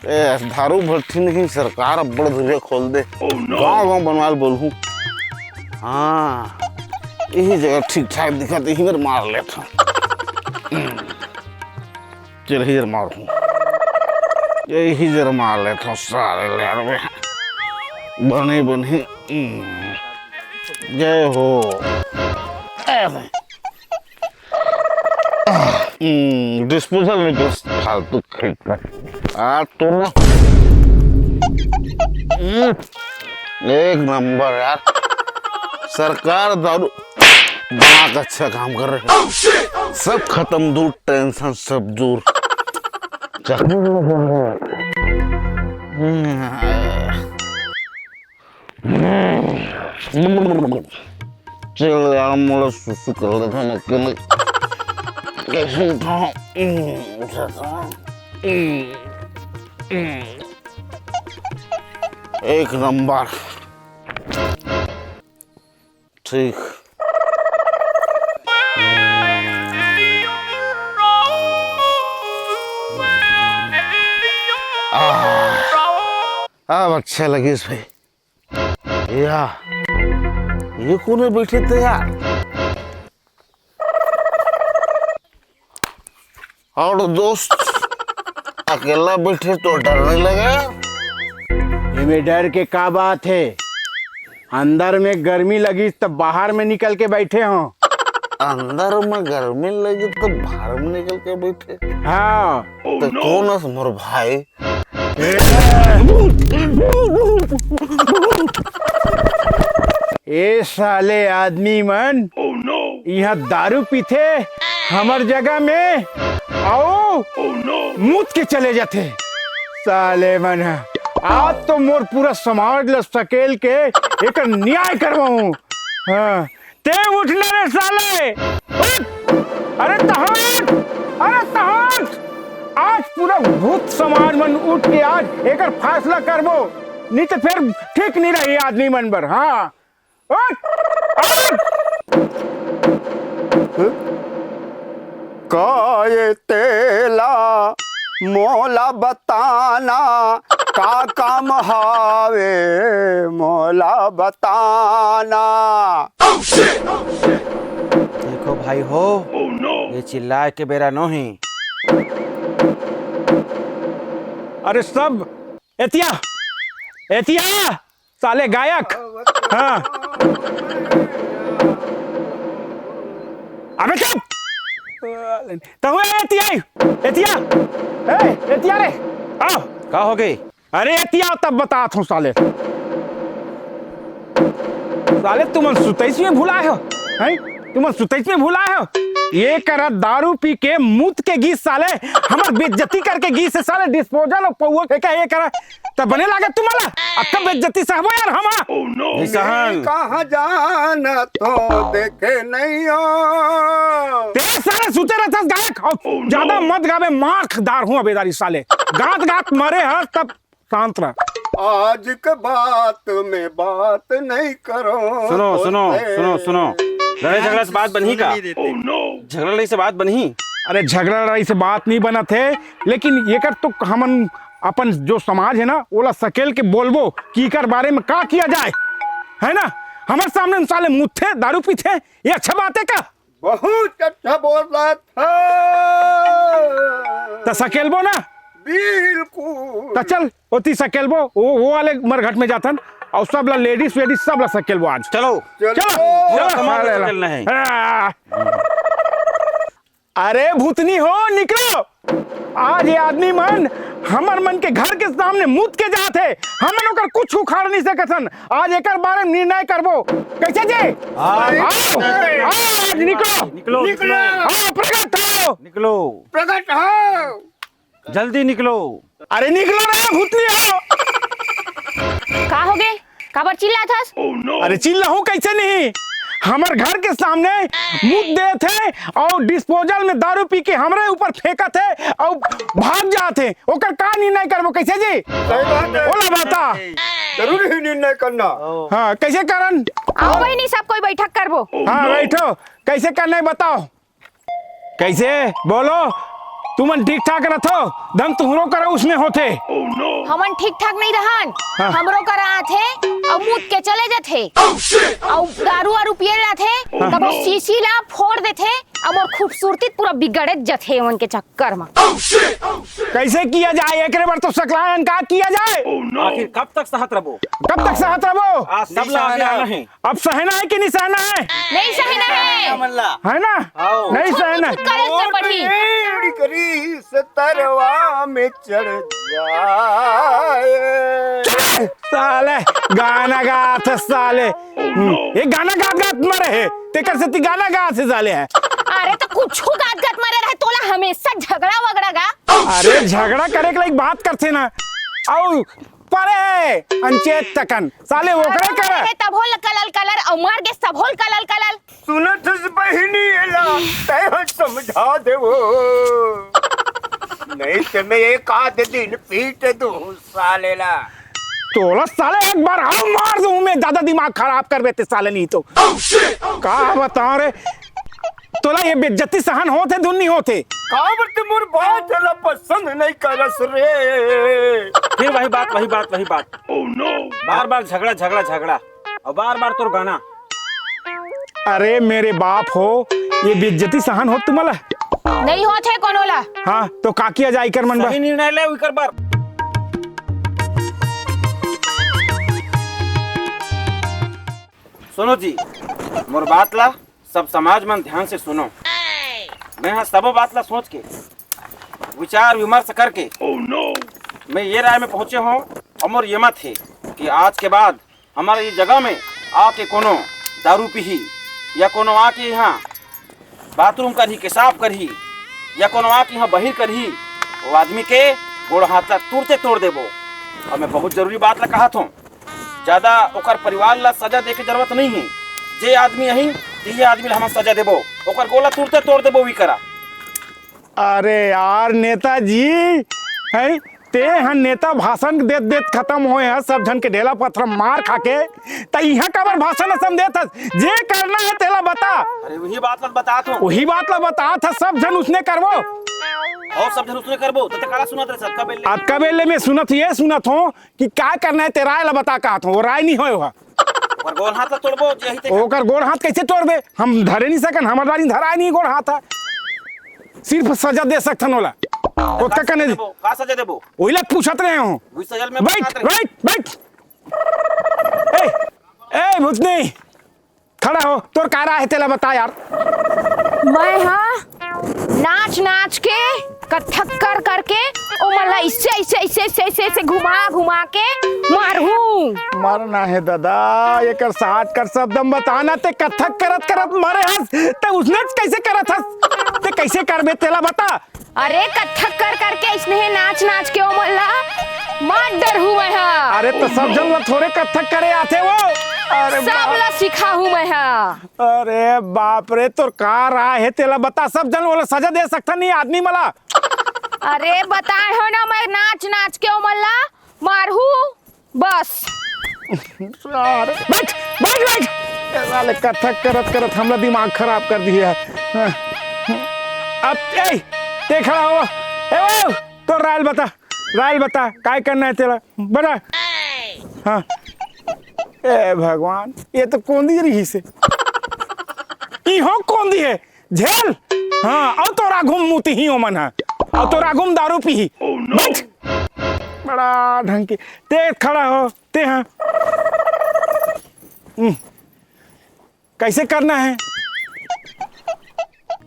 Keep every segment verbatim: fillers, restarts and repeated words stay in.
ए, दारू भट्ठी नहीं, सरकार अब्बड़ धुरिया खोल दे। गांव गांव बनवाल बोलहूं। हाँ, यही जगह ठीक ठाक दिखत, यही मेर मार लेथन। चल, यही जर मारहूं, यही जर मार लेथन साले ले यार। बने बने। जय हो। ए भाई। हम्म, डिस्पोजल में तो फालतू खरीद कर। आ तो ना। हम्म, एक नंबर यार। सरकार दारू दिमाग अच्छा काम कर रहे हैं। सब खत्म, दूर टेंशन सब दूर। चल। हम्म। चल यार, मोला सुसु कर लेथन अकेले। कैसे उठाऊं? एक नंबर। ठीक। आह, अब अच्छा लगिस भाई। या, ये कोने बैठे थे यार? और दोस्त, अकेला बैठे तो डर नहीं लगे? एमे डर के का बात है? अंदर में गर्मी लगी तो बाहर में निकल के बैठे हो। अंदर में गर्मी लगी तो बाहर में निकल के बैठे। हाँ। तो कौन है मोर भाई? ए साले आदमी मन, यहाँ दारू पीथे हमर जगह में, आओ, मूत के चले जाथे साले मन ह। आज तो मोर पूरा समाज ल सकेल के एकर न्याय करवाऊं। हाँ, ते उठ ना रे साले, उठ! अरे तहाँ उठ! अरे तहाँ उठ! आज पूरा भूत समाज मन उठ के आज एकर फैसला करबो, नहीं तो फिर ठीक नहीं रही आदमी मन बर। हाँ, उठ! उठ! काय तेला मोला बताना, का काम हावे मोला बताना। देखो भाई हो, ये चिल्लाए के बेरा नोही। अरे सब एतिया, एतिया, साले गायक। हाँ। अबे चुप। तहुए एतिया, एतिया। ए, एतिया रे। आओ। का हो गई? अरे एतिया तब बतात हूँ साले। साले तुमन सुतैस में भुलाए हो, हैं? तुमन सुतैस में भुलाए हो। ये करा दारू पी के मूत के गीस साले, हमर बेइज्जती करके गीस है साले, डिस्पोजल और पौवा फेंका ये करा। त बने लागे तुम्हाला? अक्का बेइज्जती सहबो यार हम। नहीं सहन। कहाँ जाना तो देखे नहीं हो। तेरे साले सुते रहता गायक। और ज्यादा मत गावे, मार दार हूँ अबेदारी साले। गात गात मरे हर तब शांत रह। आज के बात में बात नहीं करो। सुनो, सुनो, सुनो, सुनो। लड़ाई झगड़ा से बात बनही का? झगड़ा लड़ाई से बात बनही? अरे झगड़ा लड़ाई से बात नहीं बनत है, लेकिन एकर तो हमन अपन जो समाज है ना, ओला सकेल के बोलबो कि एकर बारे में का किया जाए, है ना? हमर सामने साले मुथे, दारू पीथे, ये अच्छा बात है का? बहुत अच्छा बोल रहा था। त सकेलबो ना? बिल्कुल। त चल, ओती सकेलबो, वो, वो वाले मरघट में जाथन, और सब ला लेडीज वेडीज सब ला सकेलबो आज। चलो। चलो। चलो। पूरा समाज ला सकेलना है। हाँ। अरे भूतनी हो, निकलो। आज ये आदमी मन हमर मन के घर के सामने मुत के जात हे, हमन ओकर कुछ उखाड़ नहीं सकत हन। आज एकर बारे में निर्णय करबो। कैसे जी? हाँ। आओ, आओ, आज निकलो। निकलो, निकलो। आओ, प्रकट हो। निकलो। प्रकट हो। जल्दी निकलो। अरे निकलो रे भूतनी हो। का हो गे? काबर चिल्लात हस? अरे चिल्लाहूं कैसे नहीं? हमर घर के सामने मुत देत हे और डिस्पोजल में दारू पी के हमरे ऊपर फेंकत हे और भाग जात हे। ओकर का निर्णय करबो कैसे जी? सही बात है। ओला बता। जरूरी ही निर्णय करना। हाँ, कैसे करन? आओ बहिनी, सब कोई बैठक करबो। हाँ, बैठो। कैसे करना है बताओ। कैसे? बोलो। तुमन ठीक ठाक रथो, दम तुहरो करा उसने होथे। हमन ठीक ठाक नहीं रहन, हाँ। हमरो करा आथे, अउ मूत के चले जाथे, अउ दारू वारू पिए लाथे, हाँ। तब वो शीशी ला फोड़ देथे, अब मोर खूबसूरती पूरा बिगड़त जथे ओमन के चक्कर म। कैसे किया जाए? एकरे बर तो सकलायन का किया जाए? आखिर कब तक सहत रबो? कब तक सहत रबो? आज सब ला आगे आना है। अब सहना है कि नहीं सहना है? नहीं सहना है। हमन ला। है ना? आओ। नहीं सहना। कुछ करे से पड़ी। एड़ी करी से तरवा में चढ़ जाए। साले गाना गात हे साले। हम्म, ये गाना गात गात मरे हे, तेकर सेती गाना गात हे साले हे। अरे तो कुछ गात गात मरे रहे, तोला हमेशा झगड़ा वगड़ा गा। अरे झगड़ा करे के लाइक बात करथे ना। अउ परे अंचेत तकन साले ओकरे करे। हे तभो ल कलल कलल, अउ मर गे सबो ल कलल कलल। सुनत हस बहिनी एला, तैं ह समझा देवो। नहीं ते मैं एक आध दिन पीट दूं साले ला। तोला साले एक बार अउ मार दूं मैं, ज्यादा दिमाग खराब करबे ते साले नहीं तो। का बताओं रे, तोला ये बेइज्जती सहन होत हे धुन नहीं होत हे? काबर ते मोर बात ला पसंद नहीं करस रे। फिर वही बात, वही बात, वही बात। बार बार झगड़ा, झगड़ा, झगड़ा। अउ बार बार तोर गाना। अरे मेरे बाप हो, ये बेइज्जती सहन होत तुम्हारा? नहीं होत हे कोनो ला। हाँ, तो का किया जाए एकर मन बर? सही निर्णय ले एकर बर। सुनो जी, मोर बात ला सब समाज मन ध्यान से सुनो। मैं ह सबो बात ला सोच के, विचार विमर्श करके मैं ये राय में पहुंचे हों, अउ मोर ये मत हे कि आज के बाद हमर ये जगह में आके कोनो दारू पीही या कोनो आके इहाँ बाथरूम करही, पेशाब करही या कोनो आके इहाँ बहिर करही, वो आदमी के गोड़ हाथ ला तुरते तोड़ देबो। अउ मैं बहुत जरूरी बात ला कहत हों, ज्यादा ओकर परिवार ला सजा दे के जरूरत नहीं हे। जे आदमी अही, ते आदमी ला हमन सजा देबो, ओकर गोड़ ला तुरते तोड़ देबो, वी करा। अरे यार नेताजी, हैं? ते ह नेता भाषण देत देत खतम होए ह, सब झन के ढेला पथरा मार खा के, त इहाँ काबर भाषण असन देत हस? जे करना हे तेला बता। अरे वही बात ला बतात हों। वही बात ला बतात हस, सब झन उसने करबो। अउ सब झन उसने करबो, त ते काला सुनत रहे, अतका बेर ले। अतका बेर ले मैं सुनत, ये सुनत हों कि का करना हे, ते राय ला बता कहत हों, वो राय नहीं होए ह। ओकर गोड़ हाथ ला तोड़बो, जे ही ते ओकर गोड़ हाथ कैसे तोड़बे? हम धरे नहीं सकन, हमर दारी धराए नहीं गोड़ हाथ ह। सिर्फ सजा दे सकथन ओला। ओतका कने देबो, का सजा देबो? ओइला पूछत रहे हों। वही सजा में बैठ, बतात रहे। बैठ, बैठ। ए, ए, भूतनी, खड़ा हो, तोर का राय हे तेला बता यार। मैं हा नाच नाच के, कथक कर करके, ओमन ला ऐसे, ऐसे, ऐसे, ऐसे, ऐसे, ऐसे घुमा घुमा के मारहूं। मरना हे दादा, एकर साथ कर शब्द म बताना, ते कथक करत करत मरे हस, ते उसने कैसे करत हस? ते कैसे करबे तेला बता। अरे कथक कर करके इसने नाच नाच के ओमन ला मार डरहूं मैं हा। अरे तो सब झन ला थोरे कथक करे आथे वो। अरे सब बाप। ला सिखाहूं मैं हा। अरे बाप रे, तोर का राय हे तेला बता, सब झन ओला सजा दे सकथन नहीं आदमी मला। अरे बताए हों ना, मैं नाच नाच के ओमन ला मारहूं बस। सारे, बैठ, बैठ, बैठ। ये साले कथक करत करत हमला दिमाग खराब कर दिए हे। अब, ए, ते खड़ा हो। ए, वो, तोर राय ल बता, राय ल बता, काय करना हे तेला? बता। हाँ। ए भगवान, ये तो कोंदी रहिसे। इहो कोंदी हे। झेल। हाँ, अउ तोर आगू म मुतही ओमन ह। अउ तोर आगू म दारू पीही। बैठ। बड़ा ढंग के। ते खड़ा हो, ते हाँ। हम्म। कैसे करना हे?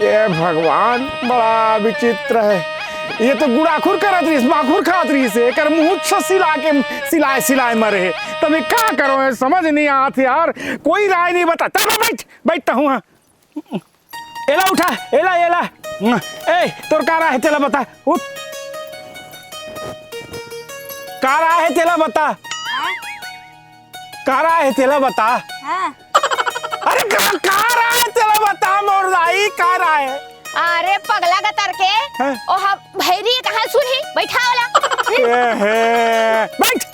ए भगवान, बड़ा विचित्र हे। ये तो गुड़ाखुर करत रहिस, माखुर खात रहिस, एकर मुँह से सिला के, सिलाए, सिलाए मरे हे। तब ये का करों, ये समझ नहीं आत यार। कोई राय नहीं बता। चल, बैठ, बैठ, तहूँ हाँ। एला उठा, एला, एला। ए, तोर का राय हे, तेला बता। उठ। का राय हे, तेला बता। हाँ? का राय हे, तेला बता। हाँ। अरे, का, का राय हे, तेला बता, मोर दाई, का राय हे? अरे, पगला गतर के, हाँ? ओह भैरी कहाँ सुनही? बैठा ओला। ए हे, बैठ।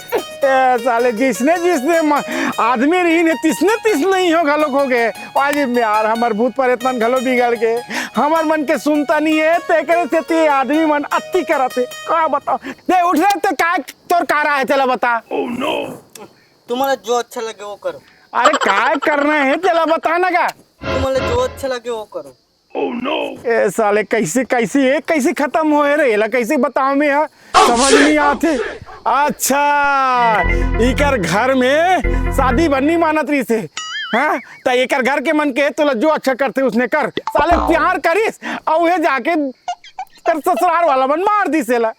ए, साले, जिसने, जिसने म-, आदमी रहिन हे, तिसने, तिसने ही हो घलोक हो गे। आज यार, हमर भूत प्रेत मन घलो बिगड़ गे। हमर मन के सुनता नहीं है, तेकरे सेती आदमी मन अति करत हे। का बताओ? दे उठ रे, ते का, तोर का राय हे, तेला बता। तुमला जो अच्छा लगे वो करो। अरे काय करना है, तेला बता ना का। तुमला जो अच्छा लगे वो करो। ए साले, कैसे, कैसे, ये कैसे खत्म होए रे? एला कैसे बताओ मैं, हाँ? समझ नहीं आते। अच्छा, इकर घर में शादी बन्नी मानत रही से, हाँ? त एकर घर के मन के तोला जो अच्छा करते उसने कर। साले प्यार करिस, अउ उहे जाके कर ससुराल वाला मन मार दिस एला।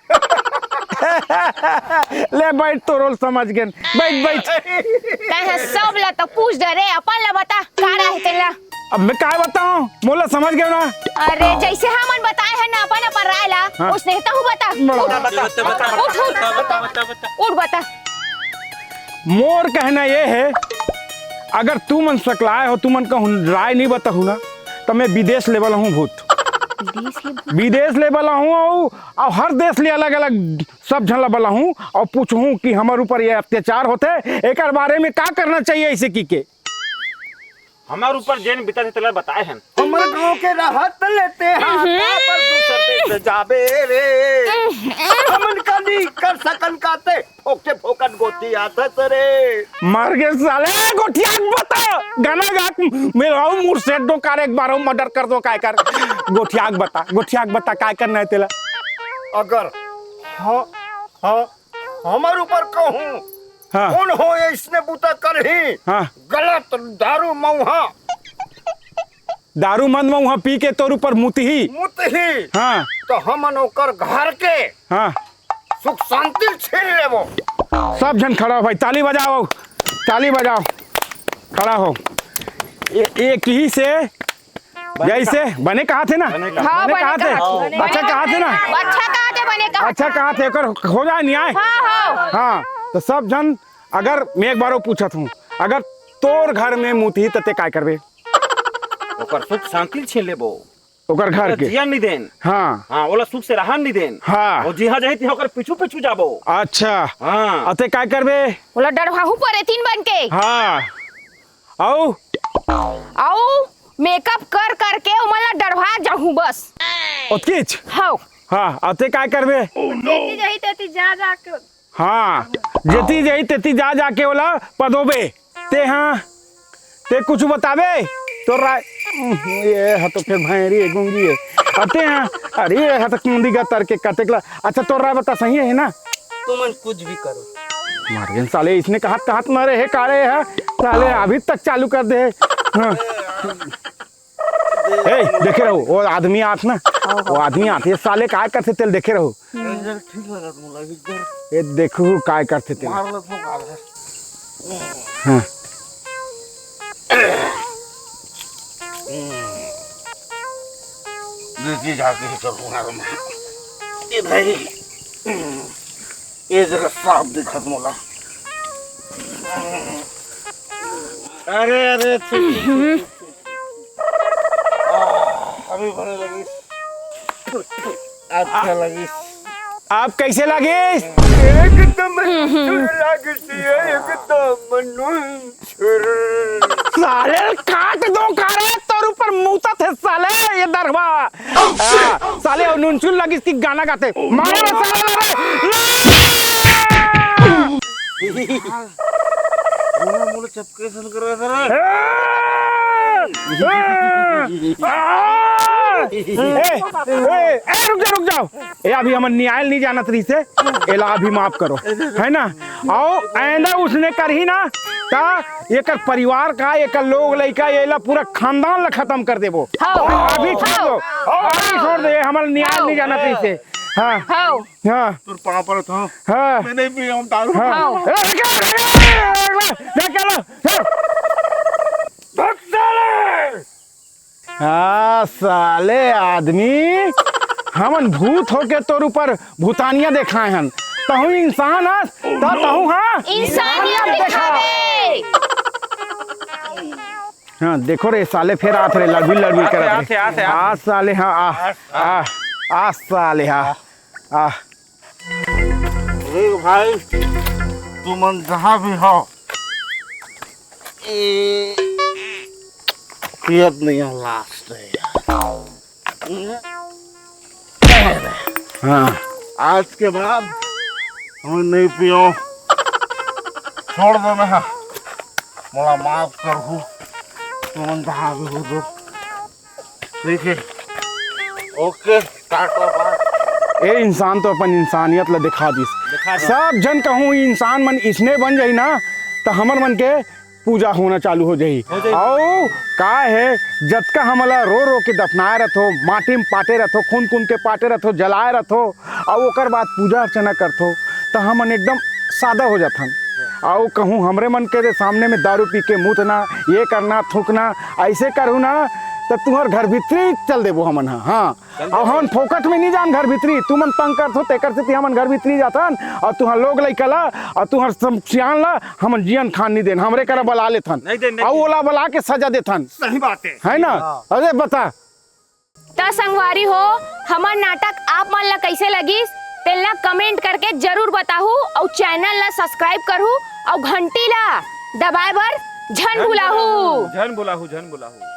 ले बैठ, तोर ओला समझ गेन। बैठ, बैठ। तैं ह सब ला तो पूछ डरे, अपन ला बता, का राय हे तेला? अब मैं काय बताऊं? मोला समझ गेव ना। अरे, जैसे हमन बताए हन ना अपन अपन राय ला, हाँ। उसने तहू बता। बता, उठ। बता, बता, बता, उठ, उठ। बता, बता, बता, बता। उठ, बता। मोर कहना ये है, अगर तुमन सकलाय हो, तुमन कहूँ राय नहीं बताहू ना, तो मैं विदेश ले वाला हूँ भूत। विदेश ले वाला हूँ, अउ, अउ हर देश ले अलग-अलग सब झन ला बलाहूँ अउ पूछहूँ कि हमर ऊपर ये अत्याचार होथे, एकर बारे में का करना चाहिए, ऐसे की के। हमर ऊपर जेन बीतत हे, तेला बताए हन। हमर गांव के रहत लेते हां, हम्म। का पर दूसर देश जाबे रे। हम्म। हमन का नी कर सकन काते, फोकटे फोकट गोठियाथस रे। मर गे साले, गोठिया के बता। गाना गा, मेरा मुंह से डोकार एक बार मर्डर कर दो, काय कर। गोठिया के बता, गोठिया के बता, काय करना हे तेला? अगर हाँ, हाँ, हमर ऊपर कहूँ, हाँ। कौन हो ये इसने बूता करही? हाँ। गलत दारू मऊहा। दारू मंद मऊहा पी के तोर ऊपर मुतही। मुतही। हाँ। तो हमन ओकर घर के हाँ। सुख शांति छीन लेबो। सब झन खड़ा हो भाई, ताली बजाओ, ताली बजाओ, खड़ा हो। ए-, एक ही से जैसे बने कहा थे ना? बने कहा हाँ, बने बने कहा थे? कहा थे। अच्छा कहा थे ना? अच्छा कहा थे, बने कहा अच्छा कहा थे, एकर हो जाए न्याय। हाँ, हाँ। हाँ, तो सब झन, अगर मैं एक बार वो पूछत हूँ, अगर तोर घर में मुतही त ते काय करबे? ओकर सुख शांति छीन लेबो। ओकर घर ओकर के जियन नहीं देन। हाँ। हाँ, ओला सुख से रहन नहीं देन। हाँ। वो जिहाँ जाही तिहाँ ओकर पीछू पीछू जाबो। अच्छा। हाँ। अते काय करबे? ओला डढ़वाहू परे तीन बन के। हाँ। अउ? अउ मेकअप कर करके ओमन ला डढ़वा जाहूँ बस। ओतकीच? हव। हाँ, अते काय करबे? जेती जाही तेती जा जा के। हाँ, जेती जाही तेती जा जा के ओला पदोबे। ते हाँ, ते कुछ बताबे? तोर राय, ये हा तो फिर भैंरी है, गूंगी है। अते हाँ, अरे ये हा तो कुंदी का तर के कतेक ला। अच्छा, तोर राय बता, सही है ना? तुमन कुछ भी करो। मार गए साले, इसने कहत कहत न रहे काले है, साले अभी तक चालू कर दे। हाँ। ए, देखे रहो, वो आदमी आत ना, वो आदमी आत, ये साले काय करथे तेला देखे रहो। ए, ठीक लगत मोला, एकदम ये देखो काय करथे तेला। मार लत मोला। हाँ। ये चीज आके ही करूँगा मैं। ये भाई, ये जगह साफ दिखत मोला। अरे, अरे, ठीक, ठीक, ठीक, ठीक। आह, अभी बने लगिस। अच्छा लगिस। आप कैसे लगिस? एकदम मंजूर लगिस, एकदम मंजूर। साले काट दो कारे, तोर ऊपर मूतत हे साले, ये दरवा। हाँ, साले वो नुनचुन लगिस कि गाना गाते। मारो रे साले, मारो रे। मोला, मोला चपके सन करे सर। ए! ए! ए! ए! ए, रुक जा, रुक जाओ। ए, अभी हमन न्याय नहीं जानत रही से, एला अभी माफ करो, है ना? अउ आइंदा उसने करही ना, ता एकर परिवार का, एकर लोग लइका, एला पूरा खानदान ला खत्म कर देबो। हाँ। अभी छोड़ दो, हाँ। अभी छोड़ दे, हमन न्याय हाँ। नहीं जानत रही से। हाँ। हाँ। हाँ। तोर पाँव परत हँव। हाँ। मैं नहीं पीहँव दारू। हाँ। हाँ। ए, निकल, निकल, निकल, निकल, निकल। भग साले। हाँ, साले आदमी, हमन भूत होके तोर ऊपर भूतानिया देखाए हन। तहूँ इंसान हस, त तहूँ हाँ? इंसानियत दिखावे। हाँ, देखो रे, साले फेर आत रे, लड़बिल, लड़बिल आते, करत रे। आते, आते, आते। आ, साले, हाँ, आ, आ, आ, साले, हाँ, आ। अरे भाई, तुमन जहाँ भी हो, ए, पियत नहीं हो, लास्ट है यार। हाँ। आज के बाद मैं नहीं पियो, छोड़ दो ना, मोला माफ करहू, तुमन जहाँ भी हो दो, ठीक है, ओके, टाटा, बाय। ए इंसान तो अपन इंसानियत ला दिखा दिस। दिखा दिस। सब जन कहूँ इंसान मन इसने बन जाही ना, त हमर मन के पूजा होना चालू हो जाही। हो जाही। अउ का हे, जतका हमला रो रो के दफनाए रथो, माटी में पाटे रथो, खून खून के पाटे रथो, जलाए रथो, अउ ओकर बाद पूजा अर्चना करथो, त हमन एकदम सादा हो जाथन। अउ कहूँ हमरे मन के सामने में दारू पी के मूतना, ये करना, थूकना, ऐसे करहू ना, त तुहर घर भीतरी चल देबो हमन ह। हाँ, चल अउ देबो। हमन फोकट में नहीं जान घर भीतरी, तुमन तंग करथो, तेकर सेती हमन घर भीतरी जाथन, अउ तुहर लोग लइका ला, अउ तुहर सम-, सियान ला, हमन जियन खान नहीं देन, हमरे करा बला लेथन। नहीं देन, नहीं अउ देन। ओला बला के सजा देथन। सही बात है। है ना? हाँ। अरे बता। त संगवारी हो, हमर नाटक आप मन ला कइसे लगिस, तेन ला comment करके जरूर बताहू, अउ channel ला subscribe करहू, अउ घंटी ला दबाए बर झन भुलाहू। झन भुलाहू, झन भुलाहू।